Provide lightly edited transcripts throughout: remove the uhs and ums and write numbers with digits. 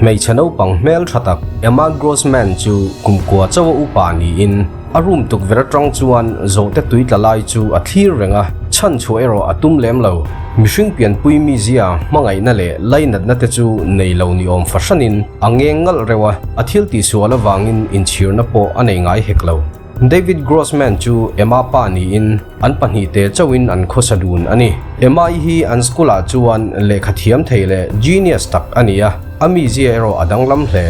Hmeichhe naupang hmel tha tak Emma Grossman chu kum kua chauha upa niin a room tukverh atang chuan zawhte tui tla lai chu a thlir reng a, chhan chhuah erawh a tum lem lo. Mihring pianpui mizia hmangaihna leh lainatna te chu nei lo ni awm fahranin a ngeng ngalh reuh a, a thil tihsual avangin inchhirna pawh a nei ngai hek lo. David Grossman chu Emma pa niin an pahnihte chauhin an khawsa dun a ni. Emma-i hi an school-ah chuan lehkha thiam thei leh genius tak a ni a, a mizia erawh a danglam hle.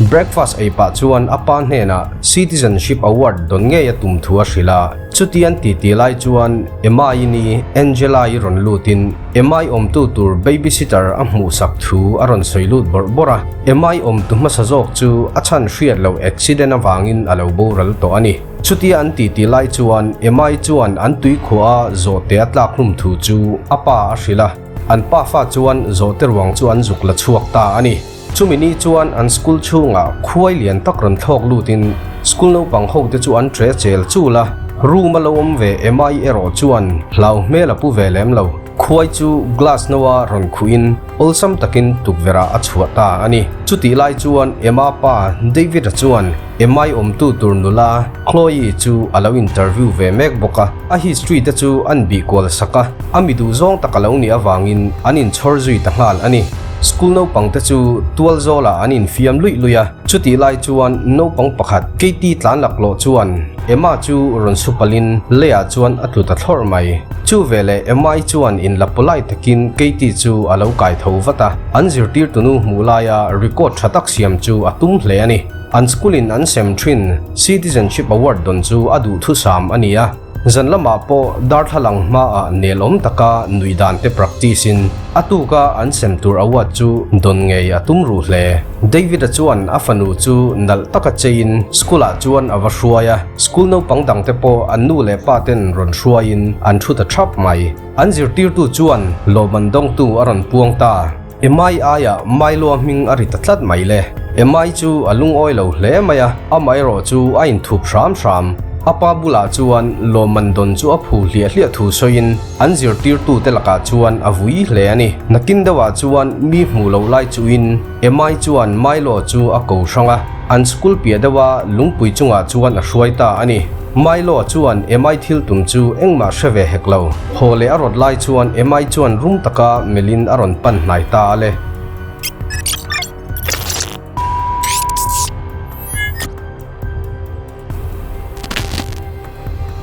Breakfast ei pah chuan a pa hnenah Citizenship Award dawn ngei a tum thu a hrilh a, chuti an titi lai chuan Emma-i ni Angela-i rawn lutin Emma-i awmtu tur babysitter a hmuhsak thu a rawn sawi lut bawrh bawrh a. Emma-i awmtu hmasa zawk chu a chhan hriat loh accident avangin a lo boral tawh a ni. Chutia an titi lai chuan Emma-i chuan an tuikhuah a zawhte a tlak hlum thu chu a pa a hrilh a, an pafa chuan zawhte ruang chu an zuk la chhuak ta a ni. Chumi ni chuan an school chhungah khuai lian tak rawn thlawk lutin school naupang hote chu an tre chel chul a, room a lo awm ve Emma-i erawh chuan hlau hmel a pu ve lem lo. Khuai chu glass noa rawn khuhin awlsam takin tukverhah a chhuah ta a ni. Chutih lai chuan Emma pa David-a chuan Emma-i awmtu tur nula Chloe chu a lo interview ve mek bawk a, a history te chu an bih kual sak a, a mi duh zawng tak a lo nih avangin an inchhawr zui ta nghal a ni. School naupang te chu tual zawlah an infiam luih luih a, chutih lai chuan naupang pakhat Katie tlan laklawh chuan Emma chu rawn su palhin leiah chuan a tlu ta thlawrh mai. Chu veleh Emma-i chuan inla polite takin Katie chu a lo kai tho vat a, an zirtirtunu hmuh laia record tha tak siam chu a tum hle a ni. An school-in an sem thin Citizenship Award dawn chu a duhthusam a ni a. Zan lamah pawh darthlalang hmaah nelawm taka nuih dan te practice in a tuka an sem tur award chu dawn ngei a tum ruh hle. David-a chuan a fanu chu nalh taka cheiin school ah chuan a va hruai a, school naupang dang te pawh an nu leh pa ten rawn hruaiin an thu ta thap mai. An zirtirtu chuan lawmman dawngtu a rawn puang ta. Emai aiah Milo-a hming a ri ta tlat mai le. Emai chu a lungawi lo hle mai a, amaherawh chu a inthup hram hram. A pa bulah chuan lawmman dawn chu a phu hliah hliah thu sawiin an zirtirtute lakah chuan a vui hle a ni. Nakin deuhah chuan mi hmuh loh lai chuhin Emai chuan Milo chu a ko hrang a, an school piah deuha lungpui chungah chuan a hruai ta a ni. Milo chuan Emai thil tum chu engmah hre ve hek lo. Haw leh a rawt lai chuan Emai chuan rum taka melhin a rawn pan hnai ta a le.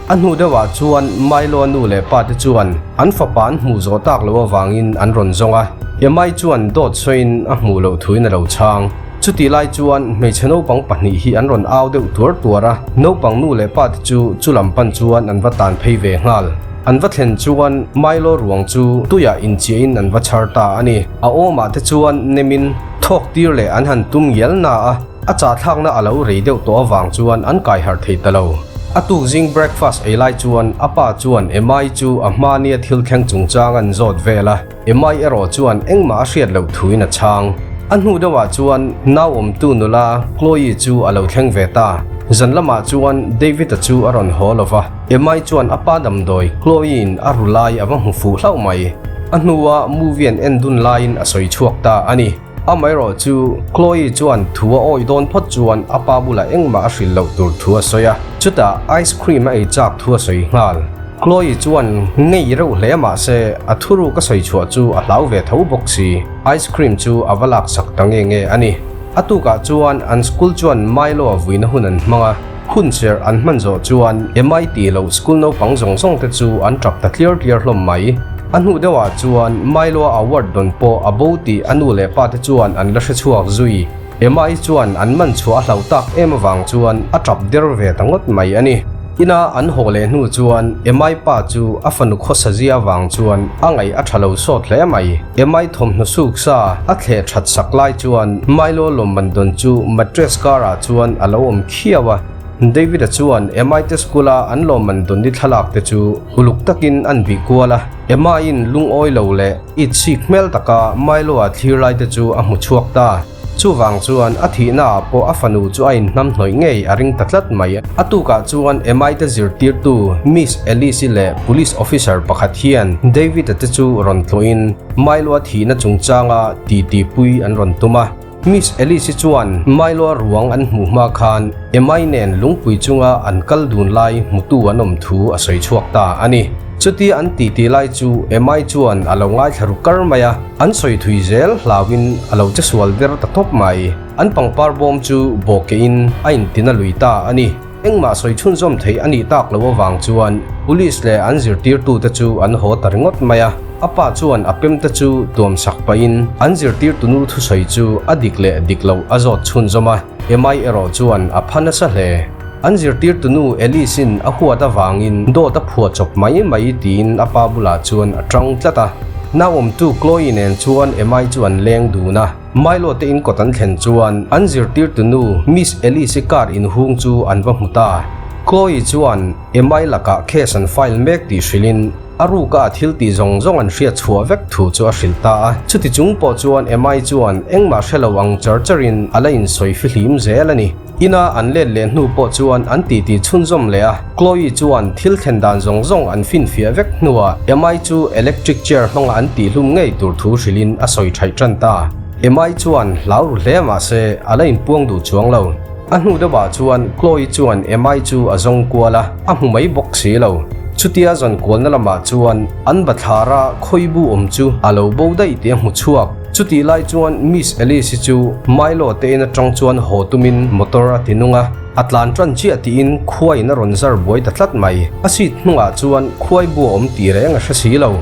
A hnu deuhah chuan Milo-a nu leh pa te chuan an fapa an hmuh zawh tak loh avangin an rawn zawng a, Emai chuan dawt sawiin a hmuh loh thuin a lo chhang. Chutih lai chuan hmeichhe naupang pahnih hi an rawn au deuh tuar tuar a, naupang nu leh pa te chu chulam pan chuan an va tan phei ve nghal. An va thlen chuan Milo ruang chu tuiah inchiahin an va chhar ta a ni. A awmah te chuan nemin thawk tir leh an han tum ngial na a, a chahthlakna a lo rei deuh tawh avang chuan an kai harh thei ta lo. A tuk zing breakfast ei lai chuan a pa chuan Emma-i chu a hmania thil thleng chungchang an zawt vel a. Emma-i erawh chuan engmah a hriat loh thuin a chhang. A hnu deuhah chuan nau awmtu nula Chloe chu a lo thleng ve ta. Zan lamah chuan David-a chu a rawn haw lo va, Emma-i chuan a pa damdawi Chloe-in a ru lai a va hmu fuh hlauh mai. A hnua movie an en dun laiin a sawi chhuak ta a ni. Amaherawh chu Chloe chuan thu a awih dawn phawt chuan a pa bulah engmah a hrilh loh tur thu a sawi a, chutah ice cream a ei chak thu a sawi nghal. Chloe chuan ngei reuh hle mahse a thuruk a sawi chhuah chu a hlau ve tho bawk si, ice cream chu a va laksak ta nge nge a ni. A tukah chuan an school chuan Milo a vuina hun an hmang a, hun serh an hman zawh chuan MIT loh school naupang zawng zawng te chu an tap ta tliar tliar hlawm mai. A hnu deuhah chuan Milo-a award dawn pawh a bo tih a nu leh pa te chuan an la hre chhuak zui. Emma-i chuan an man chhuah a hlauh tak em avang chuan a tap der ve ta ngawt mai a ni. Ina an haw leh hnu chuan Emma-i pa chu a fanu khawsa zia avang chuan a ngaih a tha lo sawt hle mai. Emma-i thawmhnaw suk sa a thleh that sak lai chuan Milo lawmman dawn chu mattress car-ah chuan a lo awm khiau a. David-a chuan Emma-i te school-a an lawmman dawn ni thlalak te chu uluk takin an bih kual a. Emma-in lungawi lo leh itchik hmel taka Milo-a thlir lai te chu a hmu chhuak ta. Chuvang chuan a thihna ah pawh a fanu chu a inhnam hnawih ngei a ring ta tlat mai. A tukah chuan MI te zirtirtu Miss Alice-i leh Police Officer pakhat hian David-a te chu rawn tlawhin Milo-a thihna chungchanga titi pui an rawn tum a. Miss Alice-i chuan Milo-a ruang an hmuh hma khan Emma-i nen lungpui chunga an kal dun lai hmutu an awm thu a sawi chhuak ta a ni. Chutia an titi lai chu Emma-i chuan a lo ngaithla ru kar mai a, an sawi thui zel hlauin a lo che sual der ta tawp mai. An pangpar bawm chu bawhkehin a intina lui ta a ni. Engmah sawi chhunzawm theih a nih tak loh avang chuan Police leh an zirtirtute chu an haw ta ringawt mai a. A pa chuan a pemte chu tuam sak pahin an zirtirtunu thusawi chu a dik leh dik loh a zawt chhunzawm a, Emai erawh chuan a pha nasa hle. An zirtirtunu Alice-in a huat avangin dawt a phuah chawp mai mai tiin a pa bulah chuan a tang tlat a. Nauawmtu Chloe nen chuan Emai chu an leng dun a. Milo te in kawt an thlen chuan an zirtirtunu Miss Alice-i car inhung chu an va hmu ta. Chloe chuan Emma-i lakah case an file mek tih hrilhin a ruka a thil tih zawng zawng an hriat chhuah vek thu chu a hrilh ta a. Chuti chung pawh chuan Emma-i chuan engmah hre lo ang char charin a la insawi fihlim zel a ni. Ina an let leh hnu pawh chuan an titi chhunzawm leh a, Chloe chuan thil thlen dan zawng zawng an finfiah vek hnuah Emma-i chu electric chair hmanga an tihhlum ngei tur thu hrilhin a sawi thaih tan ta. Emma-i chuan hlau ru hle mah se a la inpuang duh chuang lo. A hnu deuhah chuan Chloe chuan Emma-i chu a zawng kual a, a hmu mai bawk si lo. Chutia zawn kualna lamah chuan an bathlara khawibu awm chu a lo bo daih tih a hmu chhuak. Chutih lai chuan Miss Alice-i chu Milo te in atang chuan haw tumin motor a ti nung a, a tlan tan chiah tiin khuaiin a rawn zar buai ta tlat mai. A seat hnungah chuan khuai bu a awm tih reng a hre si lo.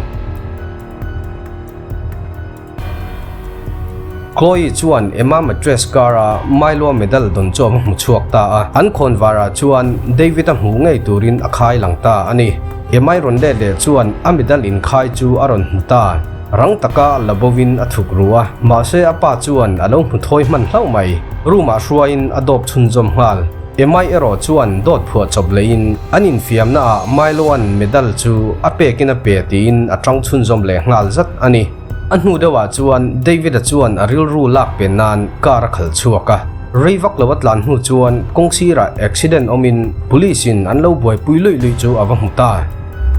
Chloe chuan Emma mattress car-a Milo-a medal dawn chu a va hmu chhuak ta a, an khawnvarah chuan David-a hmuh ngei turin a khai lang ta a ni. Emma-i rawn let leh chuan a medal inkhai chu a rawn hmu ta. Rang taka la bovin a thuk ru a, mahse a pa chuan a lo hmu thawi hman hlauh mai. Room-ah hruaiin a dawp chhunzawm nghal. Emai erawh chuan dawt phuah chawp leiin an infiamnaah Milo-a'n medal chu a pekin a pe tiin a tang chhunzawm leh nghal zat a ni. A hnu deuhah chuan David-a chuan a rilru lak pen nan car a khalh chhuak a. Rei vak lo a tlan hnu chuan kawng sirah accident awmin police-in an lo buaipui luih luih chu a va hmu ta.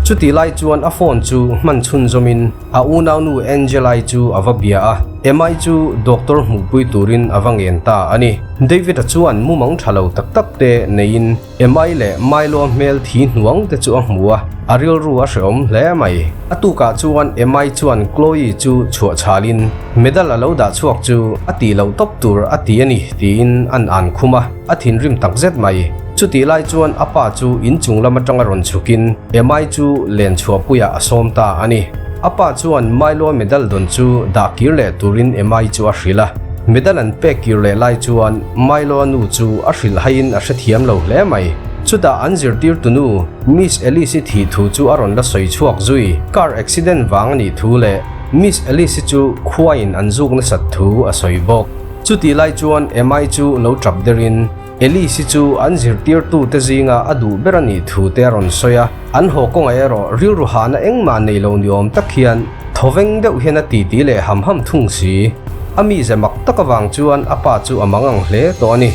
Chutih lai chuan a phone chu hman chhunzawmin a unaunu Angela-i chu a va bia a, Emma-i chu doctor hmuhpui turin a va ngen ta a ni. David-a chuan mumang tha lo tak tak te neiin Emma-i leh Milo-a hmel thi hnuang te chu a hmu a, a rilru a hrehawm hle mai. A tukah chuan Emma-i chuan Chloe chu chhuah chhalin medal a lo dah chhuak chu a tih loh tawp tur a ti a ni tiin an an khum a. A thinrim tak zet mai. Chutih lai chuan a pa chu inchung lam atanga rawn chhukin Emai chu len chhuahpuiah a sawm ta a ni. A pa chuan Milo medal dawn chu dah kir leh turin Emai chu a hrilh a. Medal an pek kir leh lai chuan Milo-a nu chu a hrilh haiin a hrethiam lo hle mai. Chutah an zirtirtunu Miss Alice-i thih thu chu a rawn la sawi chhuak zui. Car accident vang a nih thu leh Miss Alice-i chu khuaiin an zuk nasat thu a sawi bawk. Chutih lai chuan Emai chu lo tap derin Alice-i chu an zirtirtute zinga a duh ber a nih thu te a rawn sawi a, an haw kawngah erawh rilru hahna engmah nei lo ni awm tak hian thawveng deuh hian a titi leh ham ham thung si. A mize mak tak avang chuan a pa chu a mangang hle tawh a ni.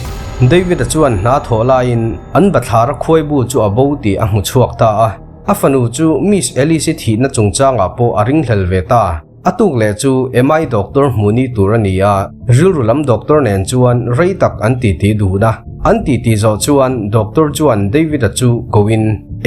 David-a chuan hna thawh laiin an bathlara khuaibu chu a bo tih a hmu chhuak ta a, a fanu chu Miss Alice-i thihna chungchangah pawh a ringhlel ve ta. A tuk leh chu MI doctor hmuh ni tur a ni a, rilru lam doctor nen chuan rei tak an titi dun a. An titi zawh chuan doctor chuan David-a chu koin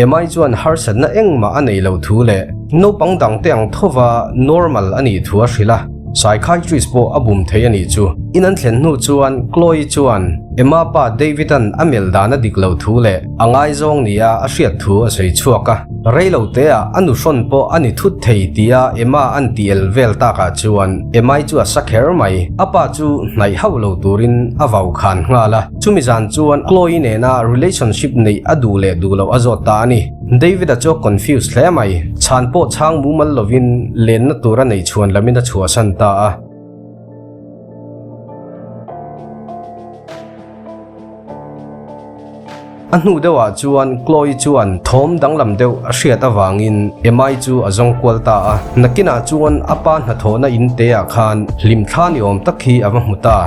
MI chuan harsatna engmah a neih loh thu leh naupang dangte ang thova normal a nih thu a hrilh a, psychiatrist pawh a bum thei a nih chu. In an thlen hnu chuan Chloe chuan Emma pa David-a'n a melh dan a dik loh thu leh a ngaizawng nia a hriat thu a sawi chhuak a. Rei lo te ah a nuhrawn pawh a ni thut thei tia Emma an ti el vel takah chuan Emma-i chu a sa kher mai. A pa chu hnaih hauh lo turin a vau khan nghal a. Chumi zan chuan Chloe nena relationship neih a duh leh duh loh a zawt ta a ni. David-a chu a confused hle mai. Chhan pawh chhang mumal lovin lenna tur a neih chhuan lamin a chhuahsan ta a. A hnu deuhah chuan Chloe chuan thawm danglam deuh a hriat avangin Emma-i chu a zawng kual ta a. Nakinah chuan a pa hnathawhna in te ah khan hlimthla ni awm tak hi a va hmu ta.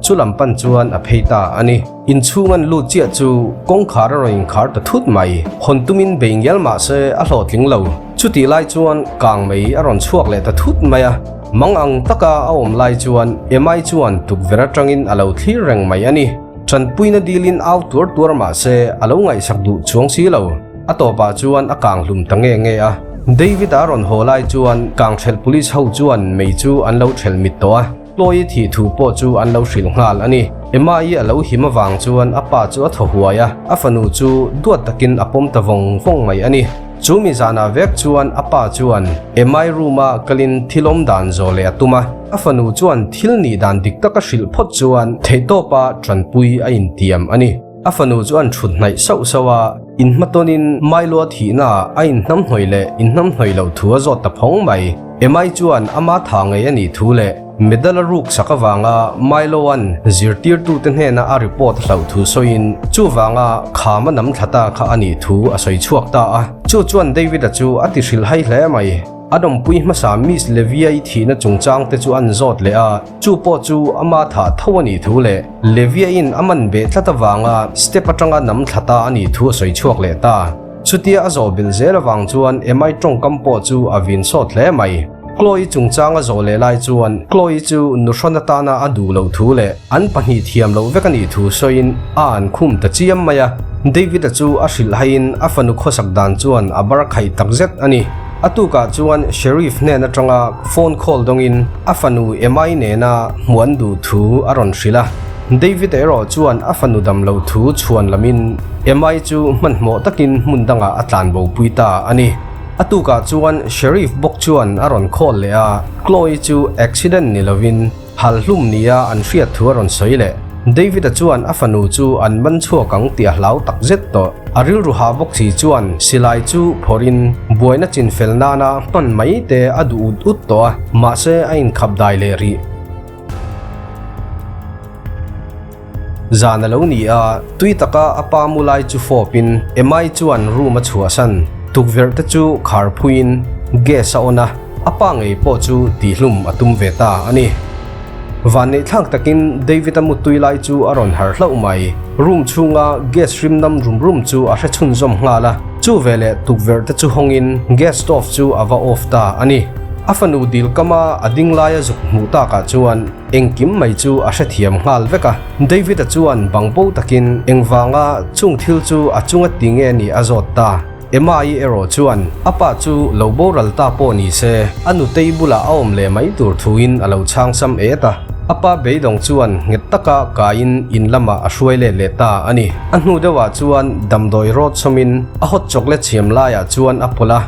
Chu lam pan chuan a phei ta a ni. Inchhung an lut chiah chu kawngkhar a rawn inkhar ta thut mai. Hawn tumin bei ngial mah se a hlawhtling lo. Chutih lai chuan kang mei a rawn chhuak leh ta thut mai a. Mang ang taka a awm lai chuan Emai chuan tukverh atangin a lo thlir reng mai a ni. Tanpuina dilin au tuar tuar mah se a lo ngaihsak duh chuang si lo. A tawpah chuan a kang hlum ta nge nge a. David-a rawn haw lai chuan kangthelh police ho chuan mei chu an lo thelh mit tawh a. Chloe thih thu pawh chu an lo hrilh nghal a ni. Emma-i a lo him avang chuan a pa chu a thaw huai a, a fanu chu duat takin a pawm ta vawng vawng mai a ni. Chu mi zanah vek chuan a pa chuan Emma-i room-a kalin thil awm dan zawh leh a tum a, a fanu chuan thil nih dan dik taka hrilh phawt chuan theihtawpa tanpui a intiam a ni. A fanu chu an thut hnaih sauh sauh a, inhmatawnin Milo-a thihnaah a inhnamhnawih leh inhnamhnawih loh thu a zawt ta phawng mai. Emai chuan ama tha ngei a nih thu leh medal a ruk sak avanga Milo-a'n zirtirtute hnena a report hlauh thu sawiin chuvanga kham a nam thla ta kha a nih thu a sawi chhuak ta a. Chu chuan David-a chu a ti hrilhhai hle mai. A dawmpui hmasa Miss Levia-i thihna chungchang te chu an zawt leh a. Chu pawh chu ama thah tho a nih thu leh Levia-in a man beh tlat avanga step atanga nam thla ta a nih thu a sawi chhuak leh ta. Chutia a zawh belh zel avang chuan Emai tawngkam pawh chu a vin sawt hle mai. Chloe chungchang a zawh leh lai chuan Chloe chu nuhrawn atana a duh loh thu leh an pahnih thiam loh vek a nih thu sawiin a an khum ta chiam mai a. David-a chu a hrilhhaiin a fanu khawsak dan chuan a bar khaih takzet a ni. A tukah chuan Sheriff hnen atanga phone call dawngin a fanu Emma-i nena hmuh an duh thu a rawn hrilh a. David-a erawh chuan a fanu dam lo thu chhuan lamin Emma-i chu hmanhmawh takin hmun dangah a tlan bopui ta a ni. A tukah chuan Sheriff bawk chuan a rawn call leh a, Chloe chu accident ni lovin Hal hlum nia an hriat thu a rawn sawi leh. David-a chuan a fanu chu an man chhuak ang tih a hlau tak zet tawh. A rilru hah bawk si chuan silai chu phawrhin buaina chin fel nana hman mai te a duh ut ut tawh a, mahse a inkhap dai leh rih. Zan a lo ni a, tui taka a pa mu lai chu fawpin Emai chuan room a chhuahsan. Tukverh te chu khar phuiin gas a on a. A pa ngei pawh chu tihhlum a tum ve ta a ni. Vanneihthlak takin David-a muttui lai chu a rawn harh hlauh mai. Room chhunga gas rim nam rum rum chu a hre chhunzawm nghal a, chu veleh tukverh te chu hawngin gas stove chu a va off ta a ni. A fanu dil kama a ding laia zuk hmuh takah chuan engkim mai chu a hrethiam nghal vek a. David-a chuan bangbo takin engvanga chung thil chu a chunga ti nge ni a zawt ta. Emma-i erawh chuan a pa chu lo boral ta pawh ni se, a nutei bulah a awm leh mai tur thuin a lo chhang sam et a. A pa beidawng chuan nghet taka kaiin in lamah a hruai let leh ta a ni. A hnu deuhah chuan damdawi rawt chawmin a hot chocolate siam laiah chuan a pawlh a.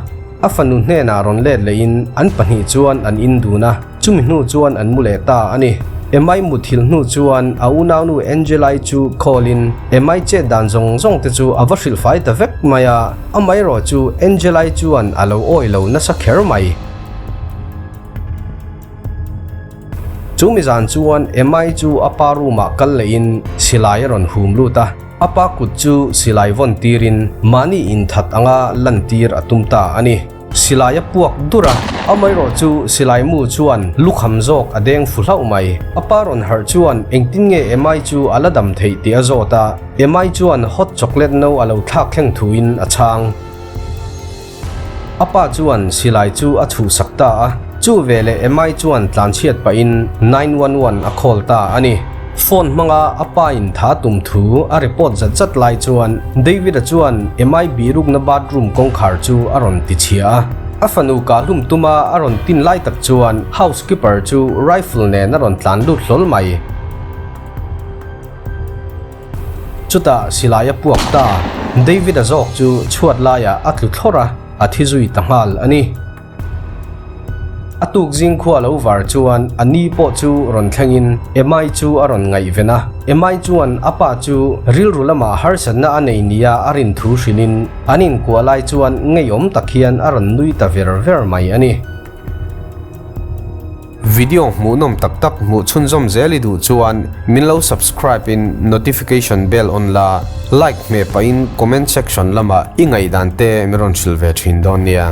A fanu hnenah rawn let lehin an pahnih chuan an in dun a. Chumi hnu chuan an mu leh ta a ni. Emai muthilh hnu chuan a unaunu Angelai chu call in Emai chet dan zawng zawng te chu a va hrilh fai ta vek mai a, amaherawh chu Angelai chuan a lo awih lo nasa kher mai. Chu mi zan chuan Emai chu a pa room ah kal leh in silai a rawn hum lut a, a pa kut chu silai vawn tir in mahni inthat anga lan tir a tum ta a ni. Silai a puak dur a, amaherawh chu silai mu chuan lukham zawk a deng fu hlauh mai. A pa rawn harh chuan engtin nge Emai chu a la dam theih tih a zawt a, Emai chuan hot chocolate no a lo thlak thleng thuin a chhang. A pa chuan silai chu a chhuhsak ta a, chu veleh Emai chuan tlanchhiat pahin 911 a call ta a ni. Phone hmanga a pa in tha tum thu a report zat zat lai chuan David-a chuan Emai bihrukna bathroom kawngkhar chu a rawn ti chhia a. A fanu kah hlum tuma a rawn tin lai tak chuan housekeeper chu rifle nen a rawn tlan lut hlawl mai. Chutah silai a puak ta. David-a zawk chu chhuat laiah a tlu thlawrh a, a thi zui ta nghal a ni. A tuk zing khua lo var chuan a ni pawh chu rawn thlengin Emai chu a rawn ngaihven a. Emai chuan a pa chu rilru lamah harsatna a nei nia a rin thu hrilhin an inkuah lai chuan ngeiawm tak hian a rawn nui ta ver ver mai a ni. Video hmuhnawm tak tak hmuh chhunzawm zel i duh chuan min lo subscribe in notification bell on la, like hmeh pahin comment section lamah i ngaihdan te min rawn hrilh ve thin dawn nia.